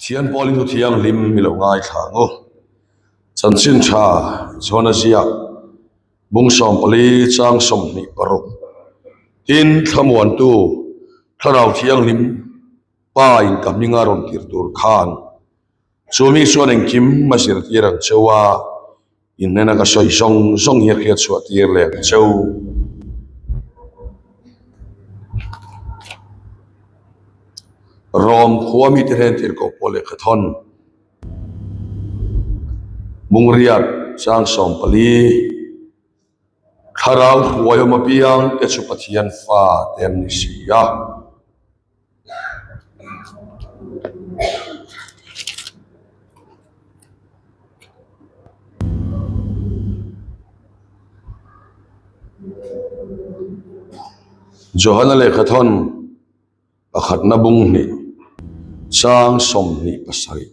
Pathian pawlin thu thianghlim i lo ngaithla ang u. Chanchin tha Johana ziak bung 14 chang 26 Tin, thlamuantu Thlarau Thianghlim Pa in ka hminga rawn tir tur khan chu mi chuan engkim a zirtir ang cheu a, in hnena ka sawi zawng zawng hi a hriat chhuah tir leh ang cheu. Rom khua mite hnen tirhkoh pawh lehkha thawn Bungriat chang 14 Thlarau hruai awm apiang te chu Pathian fa te an ni si a. Johana lehkha thawn pakhatna bung hnih chang 27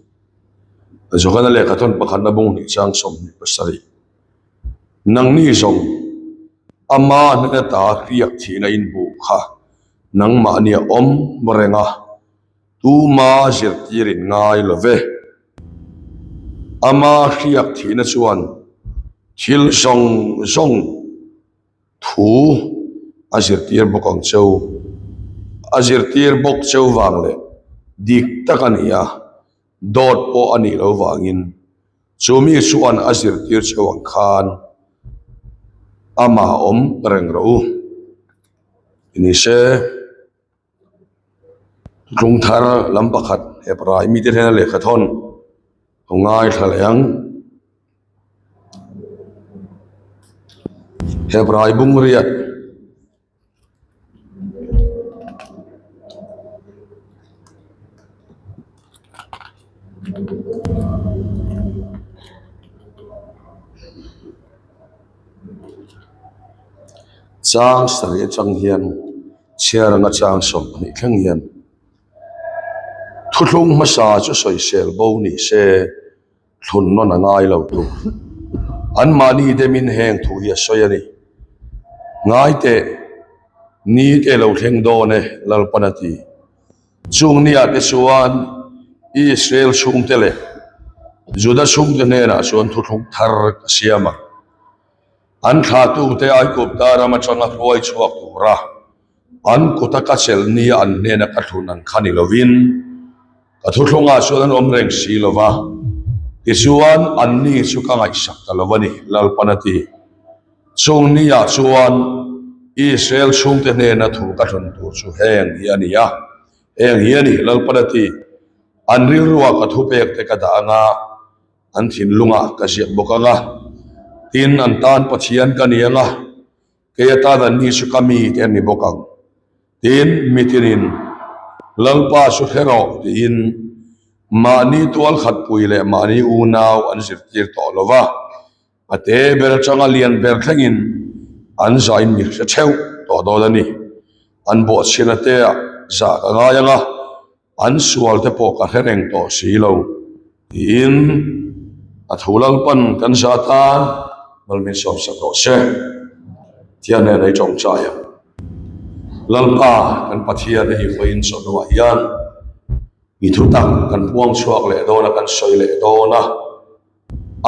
Johana lehkha thawn pakhatna bung hnih chang 27 Nangni zawng ama hnena ta hriak thihna inhmuh kha Nangmahni a awm reng a, tuma zirtir in ngai lo ve. Ama hriak thihna chuan thil zawng zawng thu a zirtir bawk ang cheu. A zirtir bawk cheu vang leh dik tak a ni a, dawt pawh a nih lo vangin chu mi chuan a zirtir cheu ang khan amah awm reng rawh u. Ni se, Tlung thar lam pakhat Hebrai mite hnena lehkha thawn a ngaithla leh ang. Hebrai bungriat. Chang sarih atang hian chhiar anga chang 20 thleng hian thuthlung hmasa chu sawisel bo ni se thlun nawn a ngai lo tur. Anmahni demin heng thu hi a sawi a ni. Ngai teh, ni te lo thleng dawn e, Lalpan a ti. Chung niah te chuan Israel chhungte leh Juda chhungte hnenah chuan thuthlung thar ka siam ang. An thlahtute Aigupta ram atanga hruai chhuak tura an kuta ka chelh nia an hnena ka thlun ang kha ni lovin ka thuthlungah chuan an awm reng si lo va, tichuan anni chu ka ngaihsak ta lo a ni, Lalpan a ti. Chung niah chuan Israel chhungte hnena thu ka thlun tur chu heng hi a ni a, heng hi a ni, Lalpan a ti. An rilruah ka thupek te ka dah ang a, an thinlungah ka ziak bawk ang a, tin an tan Pathian ka ni ang a, kei atan anni chu ka mi te an ni bawk ang. Tin, mitinin, Lalpa chu hre rawh tiin mahni tualkhatpui leh mahni unau an zirtir tawh lo va, a te ber atanga lian ber thlengin an zain mi hre theuh tawh dawn a ni. An bawhchhiahna te ah zah ka ngai ang a, An sual te pawh ka hre reng tawh si lo tiin a thu Lalpan kan za tan mal min sawm sak rawh se. Thian nen ei tawngtai ang. Lalpa kan Pathian hei vawiin chawhnuah hian i thu tak kan puang chhuak leh dawn a kan sawi leh dawn a,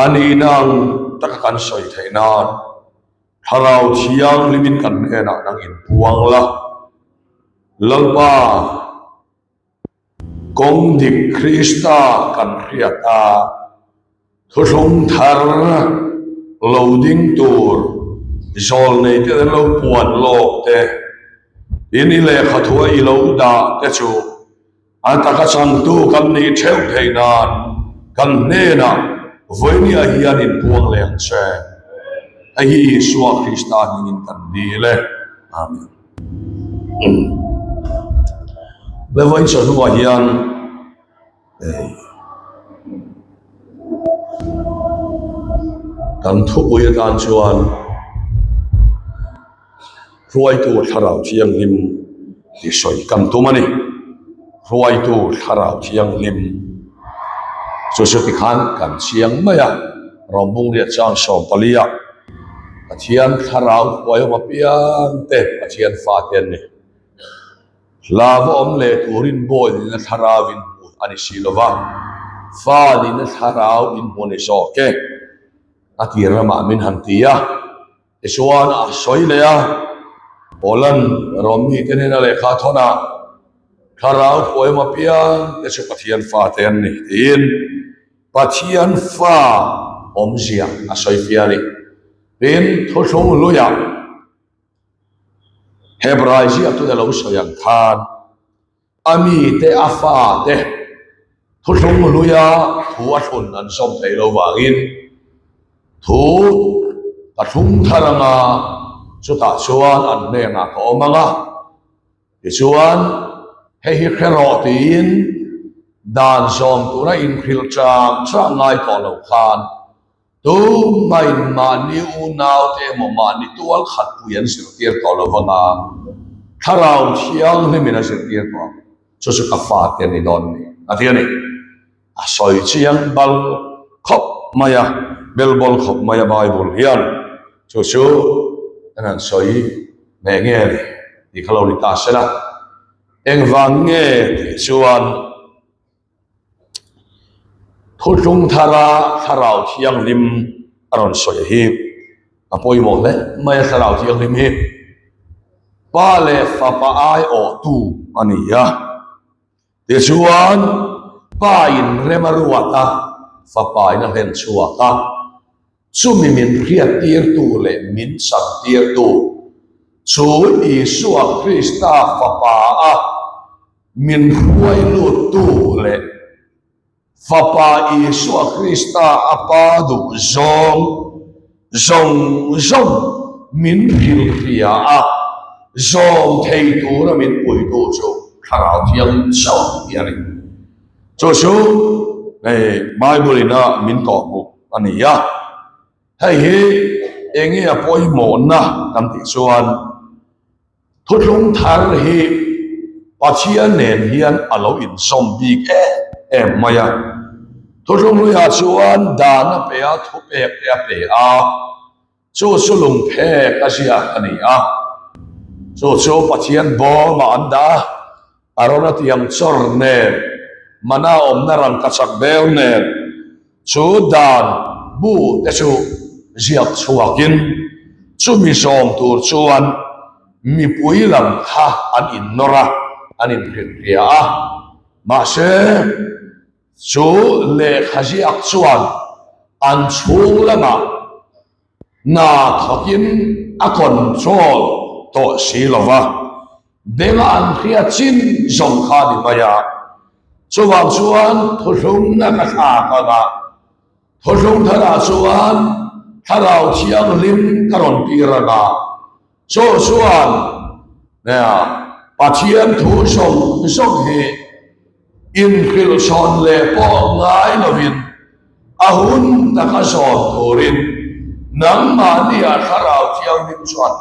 a nihna ang taka kan sawi theih nan Thlarau Thianghlimin kan hnenah nang inpuang la. Lalpa, kawng dik Krista kan hriat a, thuthlung thar lo ding tur zawlnei te an lo puan lawk te, in i lehkha thua i lo dah te chu a taka changtu kan nih theuh theih nan kan hnenah vawinia hian inpuang leh ang che. Hei hi Isua Krista hmingin kan dil e. Amen. Le vawiin chawhnuah hian Kan thupui atan chuan hruaitu thlarau thianghlim tih sawi kan tum a ni. Hruaitu thlarau thianghlim chu chuti khan kan chiang mai a, Rawmbungriat chang 14 ah Pathian thlarau hruaiawm apiang te Pathian fate an ni. Hlava awm leh turin bawi nihna thlarauin hmuh. a ni si lo va, fa nihna thlarau in hmu a ni zawk e, a tir ramah min han ti a. Tichuan a sawi leh a, Paula'n Rom mite hnena lehkha a thawn a, Thlarau phuaim apiang te chu Pathian fate an ni tiin Pathian fa awmzia a sawi fiah a ni. Tin, thuthlung hluiah Hebrai ziaktute lo sawi ang khan, A mite, a fate thuthlung hluia thu a thlun an zawm theih lo vangin thu ka thlung thar anga chutah chuan an hnenah ka awm ang a, tichuan hei hi hre rawh tiin dan zawm tura inhrilh chang chang ngai tawh lo khan Tumain mahni unaute emaw mahni tual khat pui an zirtir tawh lo vanga Thlarau Thianghlimin a zirtir tawh ang. Chu chu ka fate a ni dawn ni a ti a ni. A sawi chiang bal khawp mai a, belbawl khawp mai a Bible hian chu chu kan han sawi nge nge a ni tih kha lo ni ta se la. Engvang nge tih chuan. Thuthlung thara Thlarau Thianghlim a rawn sawi hi a pawimawh hle mai a, Thlarau Thianghlim hi Pa leh Fapa aiawhtu a ni a, tichuan Pa in rem a ruat a, Fapa in a hlen chhuak a, chumi min hriattirtu leh min chantirtu chu Isua Krista Fapa a Min hruai luttu leh Fapa Isua Krista a Pa duh zawng zawng zawng min hrilhria a, zawm thei tura min puitu chu Thlarau Thianghlim chauh hi a ni. Chu chu hei Bible in a min tawhhmuh a ni a. Hei hi enge a pawimawhna kan tih chuan, Thuthlung thar hi Pathian nen hian a lo inzawm bik em em mai a. Thuthlung hluiah chuan dan a pe a, thupek te a pe a, chu chu lungphek a ziak a ni a. Chu chu Pathian bawmah an dah a, a rawn a tiang chawr nen, mana awmna rangkachak bel nen, Chu dan bu te chu ziak chhuakin chumi zawm tur chuan mipui lam kha an innawr a, an inhrilhria a. Mahse, chu lehkha ziak chuan an chhung lamah hna thawkin a control tawh si lo va. Benga an hriat chin zawng kha a ni mai a, chuvang chuan thuthlungna ka thlak ang a, thuthlung tharah chuan Thlarau Thianghlim ka rawn tir ang a, chu chuan Pathian thu zawng zawng hi inhrilhsawn leh pawh ngai lovin a hun taka zawn turin nangmahnia Thlarau Thianghlim chuan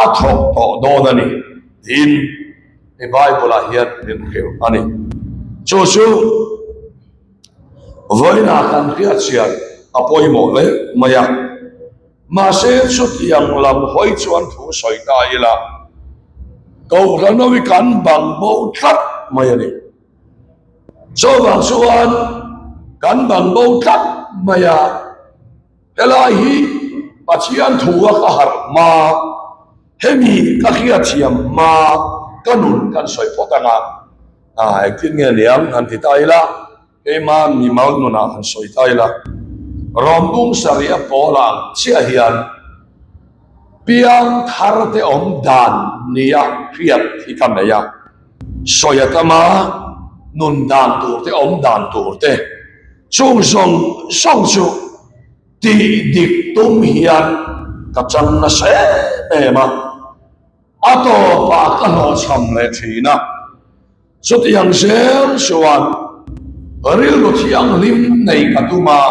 a thawk tawh dawn a ni tiin he Bible-ah hian min hrilh a ni. Chu chu vawiinah kan hriatchian a pawimawh hle mai a. Mahse chutiang lam hawi chuan thu sawi ta ila, Kohhran ho hi kan bang bo tlat mai a ni. Chuvang chuan kan bang bo tlat mai a, helai hi Pathian thu a ka harh hma, hemi ka hriathiam hma ka nun kan sawi phawt ang a, engtin nge niang han ti ta ila. Keima mimal nunah han sawi ta ila, Rawmbung sarih a pawl ang chiah hian piang thar te awm dan nia hriat hi ka nei a, sawi a tam a, nun dan tur te awm dan tur te chung zawng zawng chu tih dik tum hian ka chang nasa em em a, a tawpah ka hlawhchham leh thin a. Chutiang zel chuan rilru thianghlim nei ka tum a,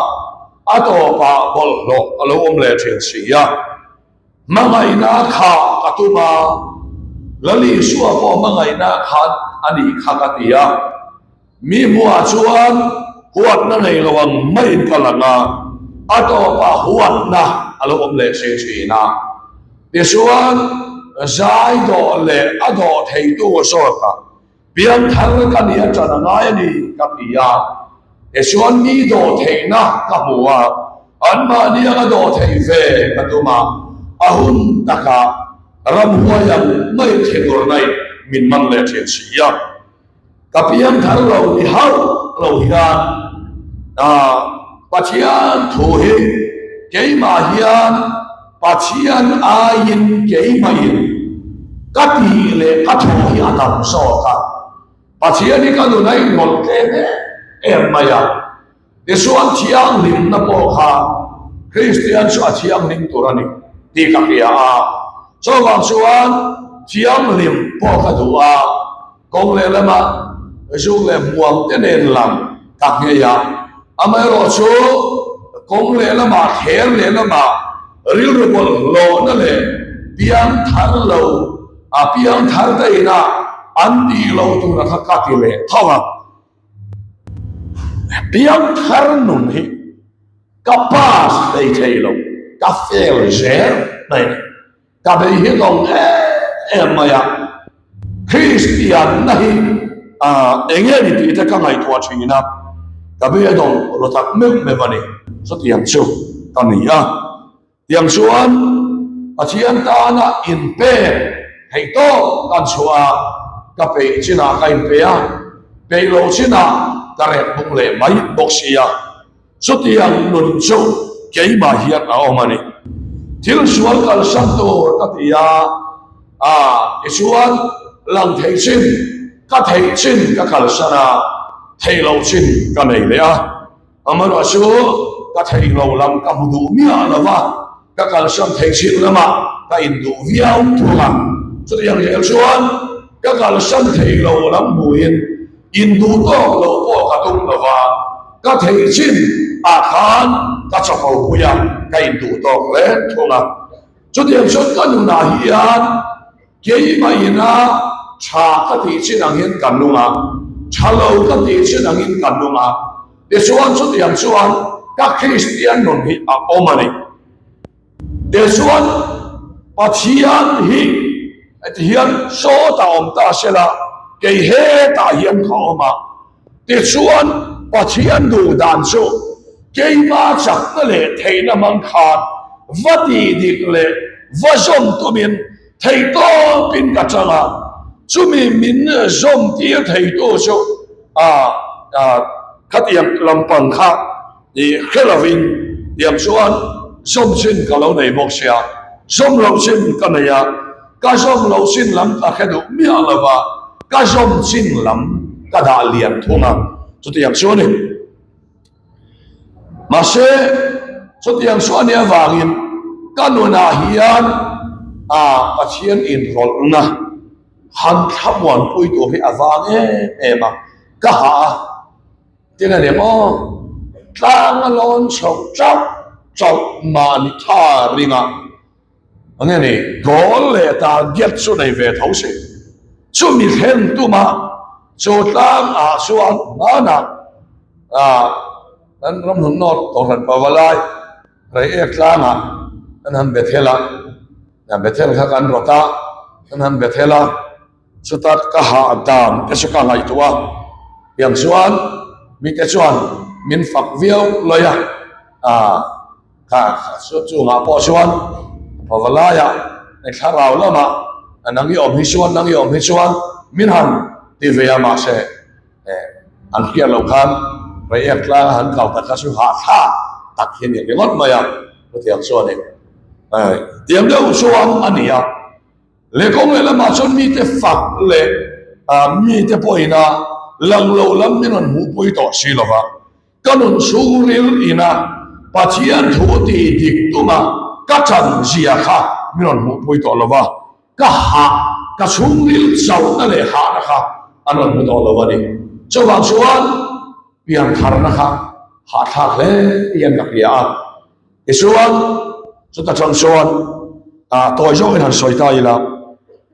a tawpah bawlhhlawh a lo awm leh thin si a. Hmangaihna kha ka tum a, Lal Isua pawh hmangaihna khan a nih kha ka ti a. Mi hmuhah chuan huatna nei lo ang maiin ka lang a, a tawpah huatna a lo awm leh si thin a. Tichuan, zai dawh leh a dawh theitu zawkah. Piangthar ka nih aṭan a ngai a ni, ka ti a. Tichuan mi dawhtheihna ka hmu a, anmahni anga dawhtheih ve ka tum a, a hun takah ramhuai ang mai thinurnain min man leh ṭhin si a. Ka piangthar lo ni hauh lo hian Pathian thu hi keimah hian Pathian aiin keimahin ka tih leh ka thawh hi a tam zawk a. Pathian hi ka nun a inrawlh tlem em em mai a. Tichuan thianghlimna pawh kha Kristian chu a thianghlim tur a ni tih ka hria a. Chuvang chuan thianghlim pawh ka duh a. Kawng lehlamah zuk leh hmuam te nen lam ka nghei a, amaherawhchu kawng lehlamah thler lehlamah rilru bawlhhlawhna leh piang thar lo a piang thar te inah an tih loh tura kha ka ti leh tho a. Piang thar nun hi ka pass hlei thei lo, ka fail zel mai a ni. Ka bei hi dawng em em mai a, Kristian na hi eng nge ni tih te ka ngaihtuah thin a, ka bei a dawng ru tak meuh meuh a ni. Chutiang chu ka ni a, tiang chuan Pathian tana inpek theih tawk kan chhuah a, ka peih chinah ka inpe a, peih loh chinah ka rek bung leh mai bawk si a. Chutiang nun chu keimah hian a awm a ni. Thil sual kalsan tur ka ti a, a tichuan lang thei chin ka theih chin ka kalsan a, theih loh chin ka nei leh a. Amaherawhchu ka theih lo lam ka hmu duh miah lo va, ka kalsan theih chin lamah ka induh viau thung a. Chutiang zel chuan ka kalsan theih lo lam hmuhin Induh tawk loh pawh ka tum lo va, ka theih chin ah khan ka chapo pui a, ka induh tawk hle thung a. Chutiang chuan ka nunah hian keimah ina tha ka tih chin angin ka nung a, tha lo ka tih chin angin ka nung a. Tichuan chutiang chuan ka Kristian nun hi a awm a ni. Tichuan Pathian hi heti hian sawtah awm ta sela, kei hetah hian ka awm a. Tichuan Pathian duh dan chu keimah chakna leh theihna hmang khan va tih dik leh va zawm tumin theihtawpin ka chang a, chumi min zawm tir theitu chu khatiang lampang kha I hre lovin tiang chuan zawm chin ka lo nei bawk sia, zawm loh chin ka nei a, ka zawm loh chin lam ka hre duh miah lo va, ka zawm chin lam ka dah lian thung a, chutiang chu a ni. Mahse, chutiang chu a nih avangin ka nunah hian a Pathian inrawlhna han thlamuanpui tur hi a vang em em a, ka hah a. Tin a ni maw? Tlang a lawn chhoh chauh chauh mahni tha ringa a nge ni? Goal leh target chu nei ve tho si. Chumi thlen tuma chu tlang ah chuan hmanah ah kan ramhlun nawt Kohhran Pavalai Reiek tlangah kan han Bethel a, Bethel kha kan rawt a, kan han Bethel a. Chuta ka hah dan te chu ka ngaihtuah a, tiang chuan mite chuan min fak viau lawi a, ah kha chu chungah pawh chuan pavalaiah hei thlarau lamah nang i awm hi chuan nang i awm hi chuan min han ti ve a mahse eh an hriat loh khan reiek tlanga han kal tak kha chu hahthlak tak hi a ni ringawt mai a, chutiang chuan eh tiang deuh chuan a ni a. Leh kawng leh lamah chuan mite fak leh mite pawhina lang lo lam min rawn hmuhpui tawh si lo va, ka nun chhungril ina Pathian thu tih dik tuma ka chan zia kha min rawn hmuhpui tawh lo va, ka hah, ka chhungril chauhna leh hahna kha an rawn hmu tawh lo a ni. Chuvang chuan piantharna kha hahthlak hle hian ka hria a. Tichuan, chuta chang chuan tawi zawkin han sawi ta ila,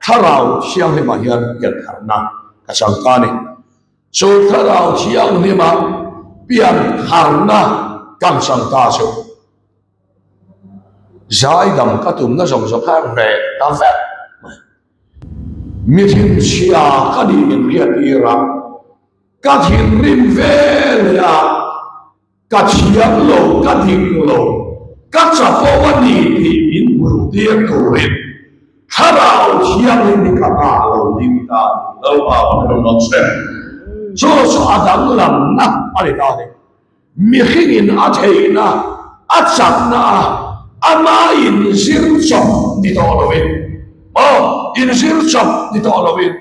Thlarau Thianghlimah hian piantharna ka chang ta a ni. Chu Thlarau Thianghlima piantharna kan chang ta chu zaidam ka tumna zawng zawng kha reh ta vek mai. Mi thinchhia ka nih min hriattir a, ka thinrim ve leh a, ka thiam lo, ka dik lo, ka chapo a ni tih min hmuhtir turin Thlarau Thianghlim hi ka nghah lo ding ta a ni. Lalpa ka hmu lo che. Chu chu a danglamna a ni ta a ni. Mihringin a theihna, a chakna a, ama inzir chawp ni tawh lovin, aw, inzir chawp ni tawh lovin,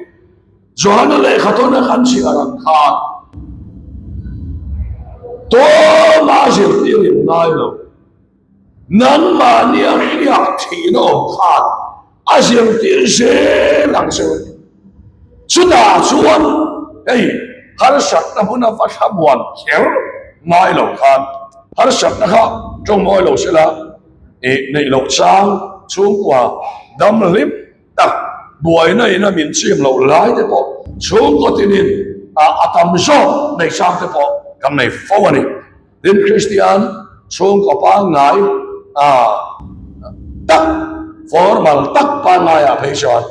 Johana lehkha tawna kan chhiar ang khan tawma zirtir in ngai lo. Nangmahnia hriak thihna awm khan a zirtir zel ang che u. Chutah chuan hei harsatna huna va thlamuan kher ngai lo khan harsatna kha tawngmawi lo sela ih neih loh chang chhungkua dam hlim tak buaina ina min chim loh lai te pawh chhungkaw tinin a tam zawk nei chang te pawh kan nei fo a ni. Tin, Kristian chhungkaw pangngai tak, formal tak pangngaiah phei chuan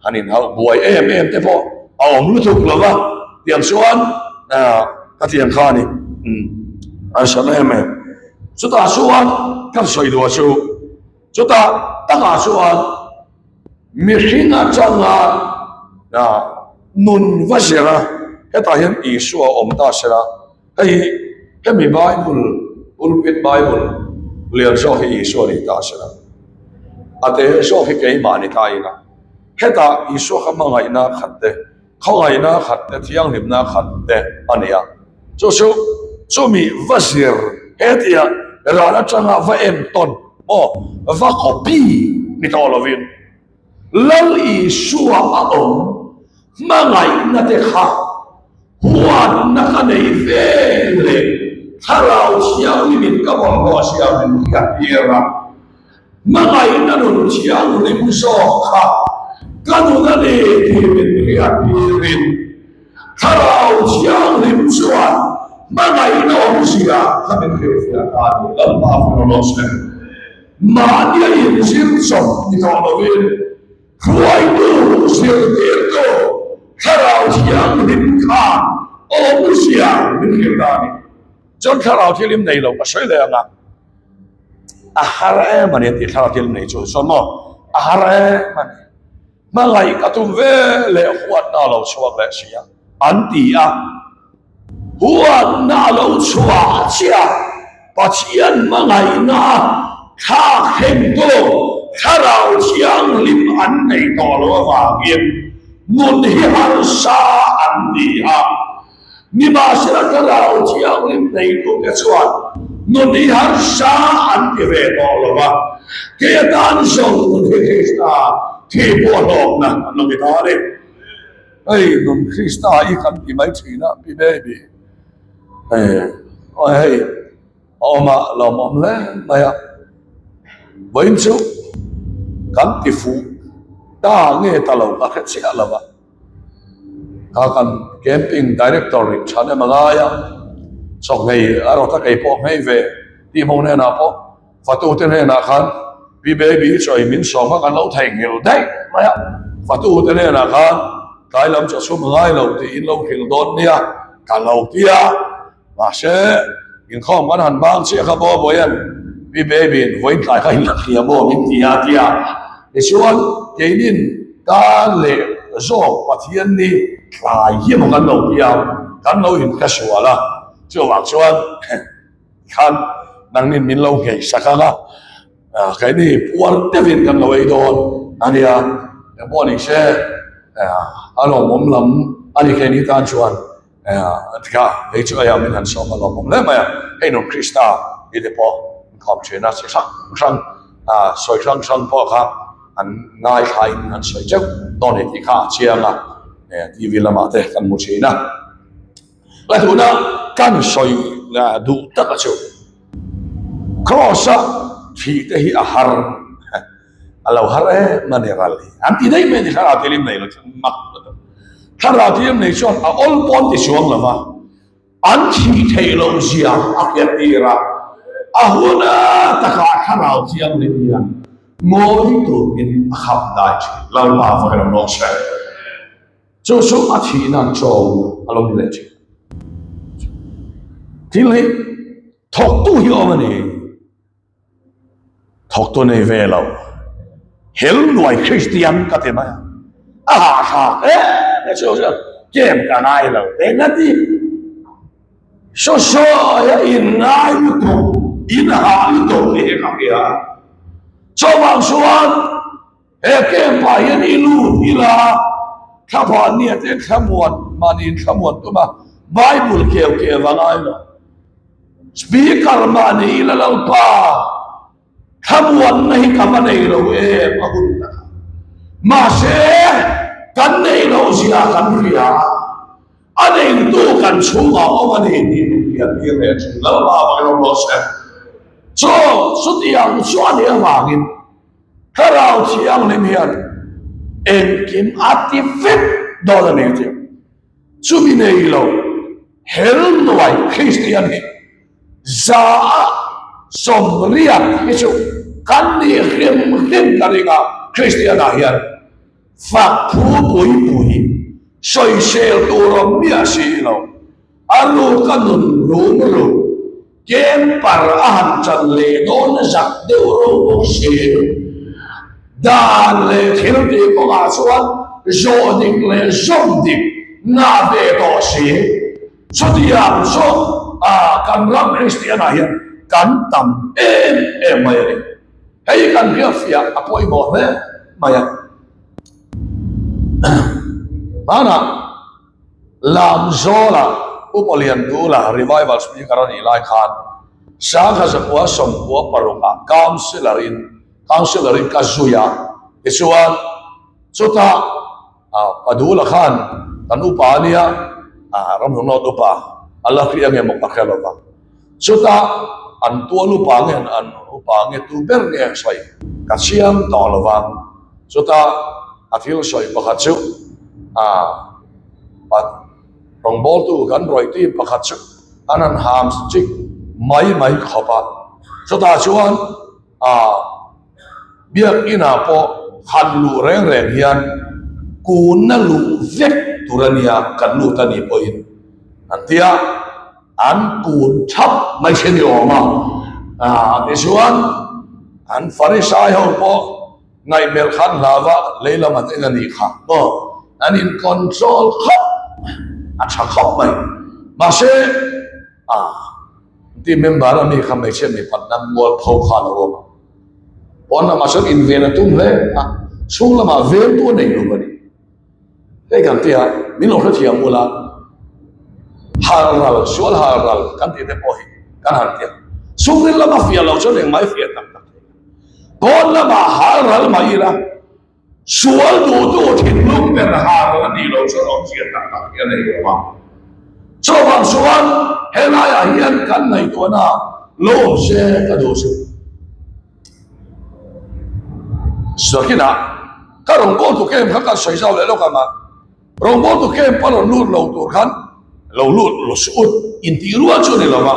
han inhauh buai em em te pawh a awm lutuk lo va, tiang chuan ka tiang kha a ni, an sawn em em. Chutah chuan kan sawi duh chu, chutah takah chuan mihring atanga nun va zir a, hetah hian Isua awm ta sela, Hei hi hemi Bible, pulpit Bible lian zawk hi Isua ni ta se la, a te zawk hi keimah ni ta ila, hetah Isua kha hmangaihna khat te, khawngaihna khat te, thianghlimna khat te a ni a. Chu chu chumi va zir hetia ral atanga va entawn maw, va copy ni tawh lovin Lal Isua a awm hmangaihna te kha huatna ka nei ve leh Thlarau Thianghlimin ka bawlhhlawh zia min hriattir a, hmangaihna nun thianghlim zawk kha ka nun a ni tih min hriattirin Thlarau Thianghlim chuan hmangaihna awmzia kha min hrilhfiah ta a ni. Lalpa Fawlawh Sem. Mahnia inzir chawp ni tawh lovin hruaitu zirtirtu Thlarau Thianghlim khan awmzia min hrilh ta a ni. Chuan Thlarau Thianghlim nei lo ka sawi leh ang a, a har em a ni an ti Thlarau Thianghlim nei chu sawn maw a har em a ni. Hmangaih ka tum ve leh huatna a lo chhuak leh si a, an ti a. Huatna a lo chhuah chiah Pathian hmangaihna a thlak thlengtu Thlarau Thianghlim an nei tawh lo avangin nun hi harsa an ti a. Nimahsela Thlarau Thianghlim neitute chuan nun hi harsa an ti ve tawh lo va, kei atan zawng nun hi Krista thi pawh hlawkna an lo ti ta a ni. Hei nun Krista i kan ti mai thin a, pi baby, hei a awm a, lawmawm hle mai a, vawiin chu kan ti fuh ta nge ta lo ka hre chiah lo va. Kha kan camping director in tha nem a ngai a, chawhmei a rawt a kei pawh hmei ve tih hmawng hnenah pawh fatu te hnenah khan Pi Baby chawi min sawm kha kan lo theihnghilh daih mai a, fatu te hnenah khan tlai lam chaw chhum a ngai lo tiin lo hrilh dawn nia ka lo ti a. Mahse, inkhawm kan han bang chiah kha Boboia'n Pi Baby-in vawiin tlai kha in la hria maw min ti a ti a. Tichuan, keinin tan leh zawk Pathian ni tlai hi emaw kan lo ti a, kan lo inhre sual a. Chuvang chuan khan nangnin min lo nghei sak ang a, keini puar deuhin kan lo ei dawn a nia. Engpawh ni se, a lawmawm lam a ni keini tan chuan. Tika hei chu aia min han sawm a lawmawm hle mai a, hei nun Krista mi te pawh inkhawm thin a, chi hrang hrang sawi hrang hrang pawh kha an ngaithlain an sawi teuh dawn ni tih kha a chiang a, TV lamah te kan hmu thin a. La tuna kan sawi duh tak a chu Kraws-a thih te hi a har. A lo har em a ni ral hi. An ti daih mai a ni thlarau thianghlim nei lo chuan mak lutuk. Thlarau thianghlim nei chuan a awl pawn ti chuang lo va, an thih theih loh zia a hriat tir a, a huna takah thlarau thianghlim hian ngawi turin a khap dai thin. Lalpa fakin awm rawh se. Chu chu a thihna an chawm a lo ni leh thin. Thil hi thawktu hi awm a ni. Thawktu nei ve lo. Hel nuai Kristian ka ti mai a. A hahthlak em e chu chu kem ka ngai lo te nga ti. Saw sawi a in ngai lutuk, in hah lutuk tih hi ka hria. Chuvang chuan He camp-ah hian i lut ila, thlaphan nia te thlamuan, mahni in thlamuan tum a, Bible keu keu a ngai lo. Speaker mahni ila Lalpa, thlamuanna hi ka va nei lo em a hun takah. Mahse, kan nei loh zia kan hria a, a neitu kan chhungah awm a ni tih min hriattir leh thin. Lalpa va rawng rawh se. Chaw chutiang chu a nih avangin, Thlarau Thianghlim hian engkim a ti vek dawn a ni tih chumi nei lo hel nuai Kristian hi 100 sawmriat hi chu kan nih hrim hrim ka ring a, Kristian ah hian fak phu pui pui sawisel tur awm miah si lo. A ruk a nun rum rum, camper a han chan leh dawn zak deuh ro bawk si. Dan leh thil tih kawngah chuan zawh dik leh zawm dik ngah ve tawh si. Chutiang chu kan ram Kristian ah hian kan tam em em mai a ni. Hei kan hriatfiah a pawimawh hle mai a. Hmanah. Lamzawla Upa Liandula Revival Speaker a nih lai khan Sangha Zakua Sawmkua parukah Councillor in Councillor in ka zui a, tichuan chutah Padula khan kan upa a nia, Ramhlunglawt upa a la hria nge maw ka hre lo va, chutah an tual upa nge an upa nge tu ber nge a sawi ka chiang tawh lo va, chutah a thil sawi pakhat chu Rawngbawltu kan rawih tih pakhat chu an han ham chik mai mai khawp a, chutah chuan biak inah pawh han luh reng reng hian kunna luh vek tur a nia kan lut a nih pawhin an ti a, an kun thap mai si ni awm a, tichuan an Farisai ho pawh. Ngaihmelh khan hlava lei lam an en a nih kha maw? An in control khawp a tha khawp mai. Mahse a team member a mi kha hmeichhia mipat nan mual pho kha a lo awm a. Pawn lamah chuan inven a tum hle a, chhung lamah vengtu a nei lo a ni. Hei kan tia min lo hrethiam ula, hal ral, sual hal ral kan tih te pawh hi kan han tia. Chhungril lama fiah lo chuan engmah i fiah tak tak thei lo. Pawn lamah hal ral mah ila, sual duhtu thinlung ber hal ral a nih loh chuan awmzia tak tak hi a nei lo a. Chuvang chuan helaiah hian kan ngaihtuahna lo awm se ka duh chu. Zakinah ka rawngbawltu camp kha kan sawi zau leh lawk ang a, rawngbawltu camp a rawn lut lo tur khan lo lut lo suh ut intih rual chu a ni lo va,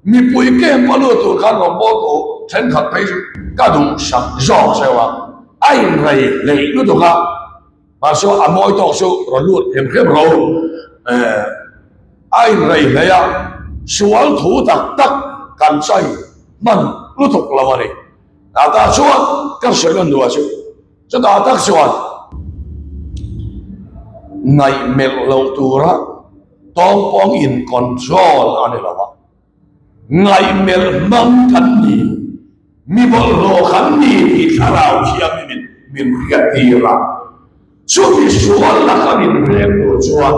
mipui camp a lut tur khan rawngbawltu thenkhat phei chu ka duhsak zawk zeuh a, a inrei hleih lutuk a. Mahse a mawi tawk chu rawn lut hem hem ro a inrei hle a, sual thu tak tak kan chai hman lutuk lo a ni. Tah chuan ka sawi lan duh a chu, chutah tak chuan ngaihmelh loh tura tawngpawng in control a ni lo a. Ngaihmelh hmang kan ni, mi bawlhhlawh kan ni tih Thlarau Thianghlimin min hriattir a. Chumi sual laka min hreng tur chuan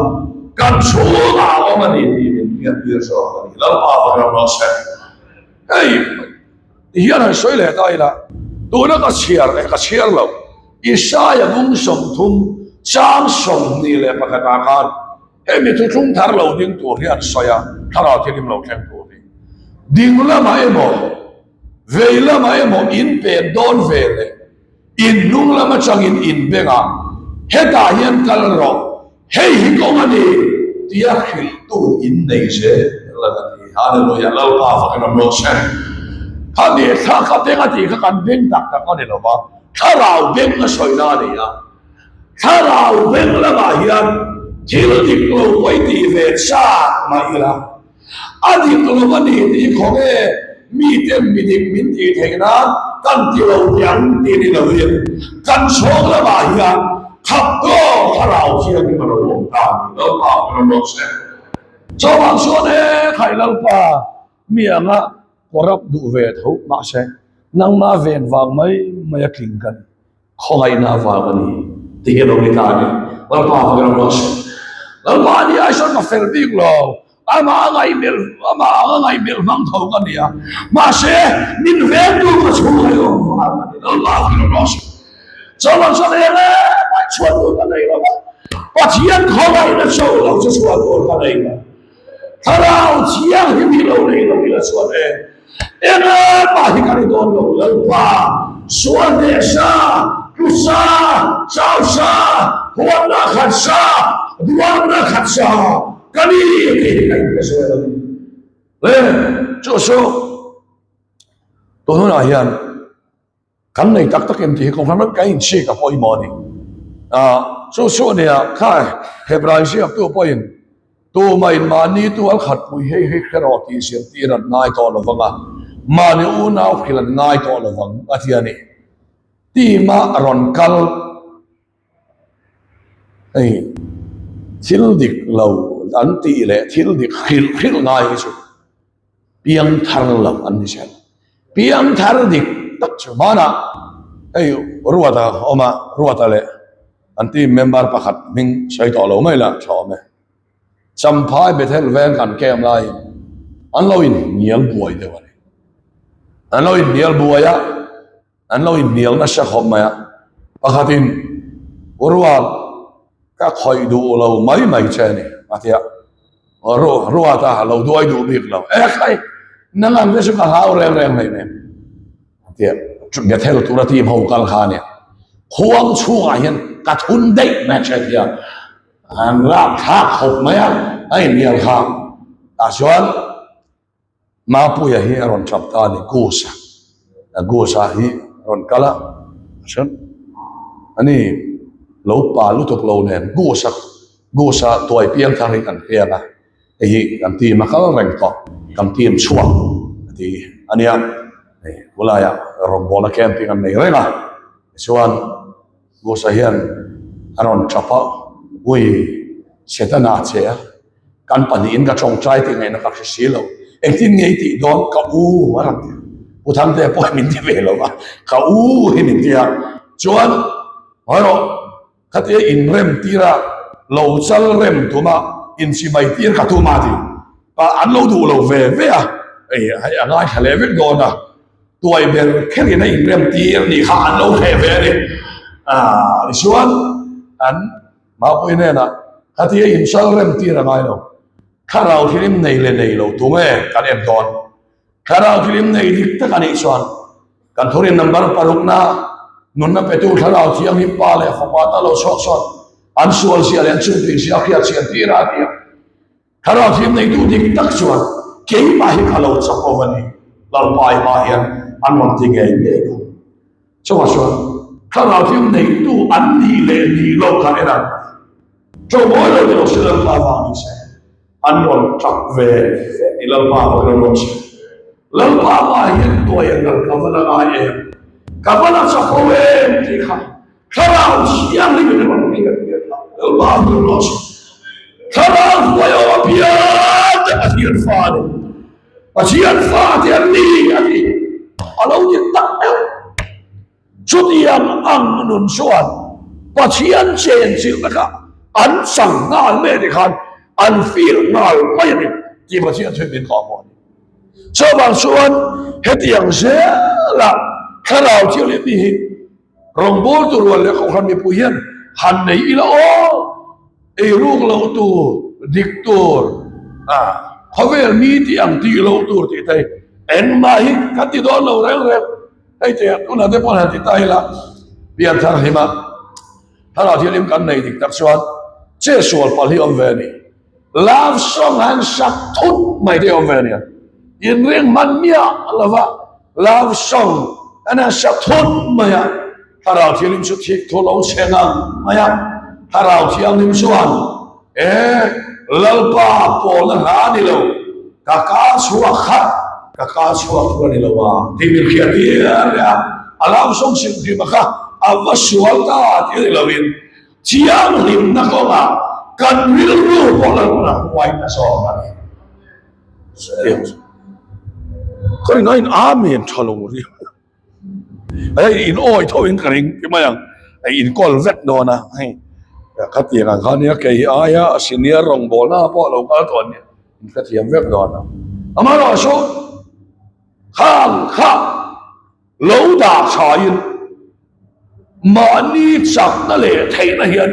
kan chhungah a awm a ni tih min hriattir zawk a ni. Lalpa va ram rawh se. Hei hian han sawi leh ta ila, tuna ka chhiar leh ka chhiar lo, Isaia bung 30 chang 21 ah khan, Hemi thuthlung thar lo ding tur hi an sawi a, Thlarau Thianghlim lo thleng tur hi. Ding lamah emaw, vei lamah emaw in pen dawn ve leh in hnung lam atangin in beng a, hetah hian kal rawh, hei hi kawng a ni tia hrilhtu in nei zel a ti. Hallelujah, Lalpa fakin awm rawh se. Khami thla kha beng a tih kha kan beng tak tak a ni lo va, Thlarau beng a sawina a ni a. Thlarau beng lamah hian thil dik lo pawh i tih ve chak mah ila, a dik lo a ni tih khawnge miten mi dik min tih theih nan kan ti lo teh ang tih ni lovin kan chhawng lamah hian khap tawk Thlarau Thianghlim a lo awm ta a ni. Lalpa ka rawn rawh se. Chawmah chuan he khai Lalpa mi anga corrupt duh ve tho mahse nangmah ven vang mai mai a tling ka ni. Khawngaihna avang a ni tih hi a lo ni ta a ni. Lalpa fak ram rawh se. Lalpa a ni ai sawn ka fel bik lo. Amah a ngaihmelh, amah ang a ngaihmelh hmang tho ka ni a. Mahse, min vengtu ka chhung a awm vang a ni. Lalpa fak ram rawh se. Chawlh chuan eng em ai chhuan tur ka nei lo va. Pathian khawngaihna cho lo chu chhuan tur ka nei lo. Thlarau Thianghlim hi lo nei lo ila chuan e, engmah hi kan i dawn lo Lalpa, sual hneh sa, tlu sa, chau sa, huatna khat sa, duamna khat sa, ka ni tih hi ka inpe sual a ni. Le, chu chu tun hunah hian Kan nei tak tak em tih hi kohhran ram kan inchik a pawimawh a ni. Chu chu a nia, kha Hebrai ziaktu pawhin tumahin mahni tu al khat pui hei hei hre rawh tih zirtir an ngai tawh lo vang a, mahni unau hrilh an ngai tawh lo vang a ti a ni. Team-a rawn kal hei thil dik lo an tih leh thil dik hrilh hrilh ngai hi chu Piang thar lo an ni zel. Piang thar dik tak chu hmanah hei Ruata awm a, Ruata leh an team member pakhat hming sawi tawh lo mai la tha awm e. Champhai Bethel veng kan camp laiin an lo inhnial buai deuh a ni. An lo inhnial buai a, An lo inhnial nasa khawp mai a, pakhatin Ruat ka khawih duh lo mai mai che a ni a ti a, Ruata lo duai duh bik lo, e khai nang ang te chu ka hlau reng reng hleinem a ti a, Bethel tura team ho kal kha a nia, khuang chhungah hian ka thun daih mai che a ti a, an rapthlak khawp mai a, a inhnial kha tah chuan. Mapuia hi a rawn tap ta a ni, Goose-a. Goose-a hi a rawn kal a, a hre a ni, lo pa lutuk lo nen Goose-a, Goose-a tuai piang thar hi kan hriat a, hei hi kan team a kal reng tawh, kan team chhuak a ti a nia, hei khulaiah rawngbawlna camping an nei reng a, tichuan Goose-a hian a rawn tap a, ui Setana a che a. Kan pahnihin ka tawngtai tih ngaihna ka hre si lo. Engtin nge i tih dawn? Ka u a rawn ti a. Pu Thangtea pawh hi min ti ve lo va, ka u hi min ti a. Chuan, Hawi rawh, khatia inrem tira lo chal rem tuma inchimai tir ka tum a ti. An lo duh lo ve ve a, hei a ngaithla leh vek dawn a. Tuai ber kherin a inrem tir nih kha an lo hreh ve a ni. Tichuan, an. Mapui hnenah, Khatia insal rem tir a ngai lo. Thlarau thilim nei leh nei lo tu nge kan en dawn? Thlarau thilim nei dik tak a nih chuan kan thurin number parukna nunna petu Thlarau Thianghlim Pa leh Fapa ta lo chhuak sawn an sual zia leh an chungpin zia a hriat chian tir a ti a. Thlarau thiam neitu dik tak chuan keimah hi ka lo chak lo a ni, Lalpa i hmaah hian an rawn ti ngei ngei ang. Chuvah chuan Thlarau thiam neitu an nih leh nih loh kha en ang. Ṭawngbawi lo ni lo se Lalpa vang ni se, an rawn ṭap ve ve ni Lalpa vang rawn rawn se. Lalpa hmaah hian tuai ang ka va la ngai em, ka va la chak lo em tih kha Thlarau Thianghlim in rawn hriat tir ta Lalpa hmu rawh se. Thlarau hruai awm apiang te Pathian fa a ni. Pathian fa te an ni a ti. A lo ni tak meuh. Chutiang ang nun chuan Pathian chenchilhna kha an chang nghal mai a ni khan an feel nghal mai a ni tih Pathian thuin min kawh maw a ni. Chuvang chuan hetiang zela Thlarau Thianghlim hi Rawngbawltu rual leh kohhran mipui hian han nei ila aw, ei ruk loh tur, dik tur, khawvel mi tih ang tih loh tur tih te hi engmah hi kan ti dawn lo reng reng. Hei te tunah te pawh han ti ta ila, pianthar hlima thlarau thianghlim kan nei dik tak chuan che sual palh hi awm ve a ni. Love song han sak thut mai te awm ve a nia. Inring hman miah lova love song an han sak thut mai a. Thlarau Thianghlim chu thik thu lo chhe ngang mai a, Thlarau Thianghlim chuan, E, Lalpa pawlna hla a ni lo, ka ka chhuak khat, ka ka chhuak thu a ni lo a, tih min hriat tir leh a, a lam sawm hrim hrim a kha a va sual ta tih a ni loin, thianghlimna kawngah kan rilru pawh Lalpan a huai ta zawk a ni. Ka ringain Amen tha lo ri. Hei in awi tho in ka ring ti mai ang hei in kawl vek dawn a hei khatiang ang kha nia kei aia senior rawngbawlna pawh lo kal tawh ania in hrethiam vek dawn a amaherawhchu khang kha lo dah thain mahni chakna leh theihna hian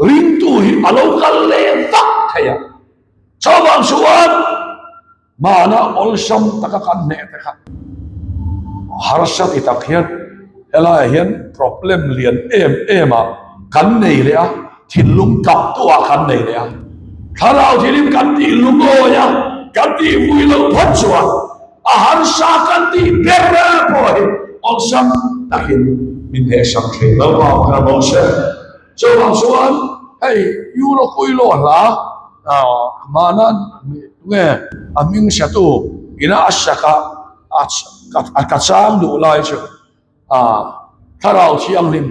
ringtu hi a lo kal leh vak thei a chuvang chuan. Hmana awlsam taka kan hneh te kha harsa ti tak hian helaiah hian problem lian em em ah kan nei leh a, thinlung kap tu ah kan nei leh a, thlarau thilim kan tih lungawi a, kan tih vui loh phawt chuan a harsa kan tih ber pawh hi awlsam takin min hnehsak thin lo vang kha maw se. Chuvang chuan hei Euro Kuilo hla Hmana tunge a hming hriatu ina a sak a, a ka chang duh lai chu Thlarau Thianghlim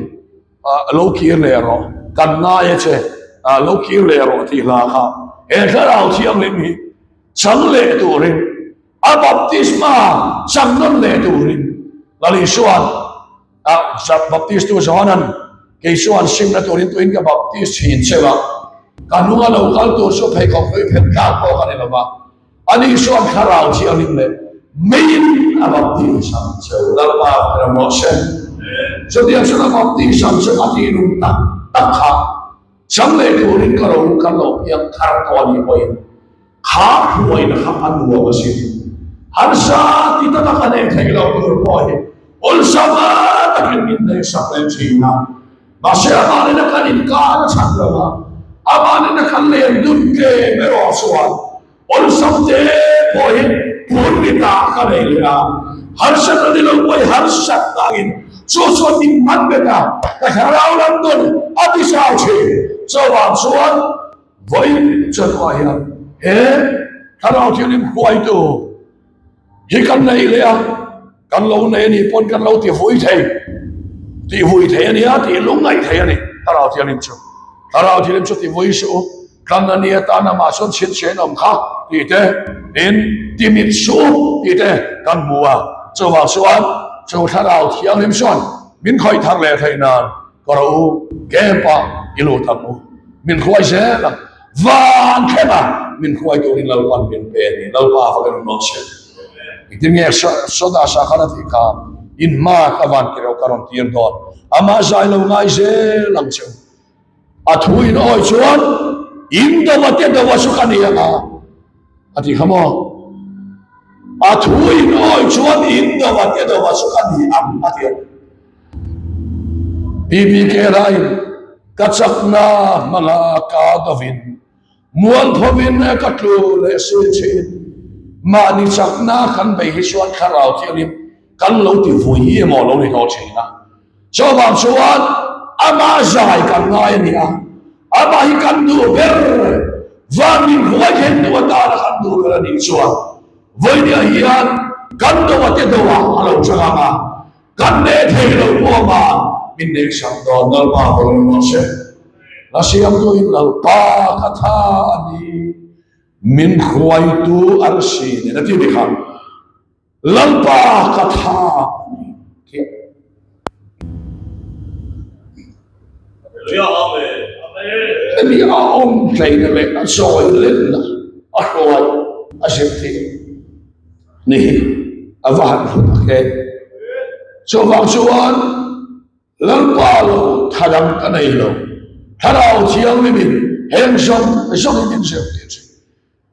lo kir leh rawh, kan ngai a che, lo kir leh rawh tih hla kha he Thlarau Thianghlim hi chang leh turin a baptisma chang nawn leh turin Lal Isua'n A Baptistu Johanan, Kei chuan simna turin tuin ka baptist thin cheu a, ka hnunga lo kal tur chu pheikhawk hlui phen tlak pawh ka ni lo va, ani chuan thlarau thianghlim leh meiin a baptist ang cheu. Lalpa ka ram rawh se. Chutiang chuan a baptist ang chu a tih nung tak tak kha chang leh turin ka ro kan lo piang thar tawh a nih pawhin Kha hruaina kha a nuam asin. Harsa ti taka ka neih theih loh tur pawh hi awlsama takin min neihsak leh thin a. Mahse amah nena kan inkar a chhan lo a, amah nena kan len dun tlem erawh chuan awlsam te pawh hi phur mitah ka nei leh a. Harsatna ni lo pawh hi harsat tangin chu chuan min hman bet a, ka thlarau lam nun a ti chau thin. Chuvang chuan. Vawiin chatuah hian he Thlarau Thianghlim hruaitu hi kan nei leh a, kan lo nei a nih pawn kan lo ti vui thei, ti vui thei a nia, tih lungngaih thei a ni Thlarau Thianghlim chu. Thlarau Thianghlim chu ti vui suh u, tlan a nia tan amah chuan chhinchhiah in awm kha tih te, tin ti mit suh u tih te kan hmu a. Chuvang chuan chu Thlarau Thianghlim chuan min khawih thar leh theih nan Ka ro u, camp ah i lut ang u. Min hruai zel a, van thleng a min hruai turin Lalpan min pe a ni. Lalpa fak in rawn se. Engtin nge Soda sa khan a tih kha, in hma ka van ti reuh ka rawn tir dawn. Amah zai lo ngai zel ang che u. A thu in awi chuan in dova te dova chu ka ni ang a. A ti kha maw? A thu in awi chuan in dova te dova chu ka ni ang a ti a. PBK laiin ka chakna hmanga ka dovin mualphovin ka tlu leh si thin. Mahni chakna kan bei hi chuan thlarau thiangin kan lo ti vui emaw lo ni tawh thin a. Chuvang chuan amah zai kan ngai a ni a, amah hi kan duh ber, van min huai then tu atana kan duh ber a nih chuan vawinia hian kan do a te do ah a lo chang ang a. Kan neh thei lo pawh ama min neihsak dawn Lalpa hawi rawh se. La siamtuin Lalpa ka tha a ni, min hruaitu arsi nen a ti ni kha. Lalpa ka tha a ni tih. Hemi a awm tleina leh a zawi lenna a hruai a zirtir. Ni hi a va han hlu tak em. Chuvang chuan Lalpa lo thadang ka nei lo, Thlarau Thianghlimin heng zawng zawngin min zirtir thin.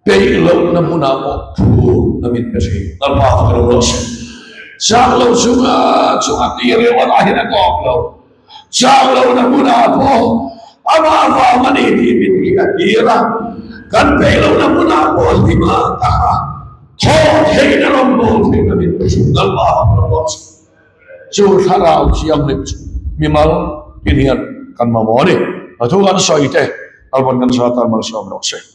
Peih lohna hmunah pawh phurna min pe thin. Lalpa ka lo rawh se. Chak lo chunga chunga tih reuh ah hian a tawp lo. Chak lohna hmunah pawh amah vang a ni tih min hi a tir a, kan peih lohna hmunah pawh hlima taka thaw theihna rawn bawl theihna min pe thin. Lalpa fak lo rawh se. Chu thlarau thianghlim chu. Mimal tin hian kan mamawh a ni. A thu kan sawi te Lalpan kan sa tan malsawm rawh se.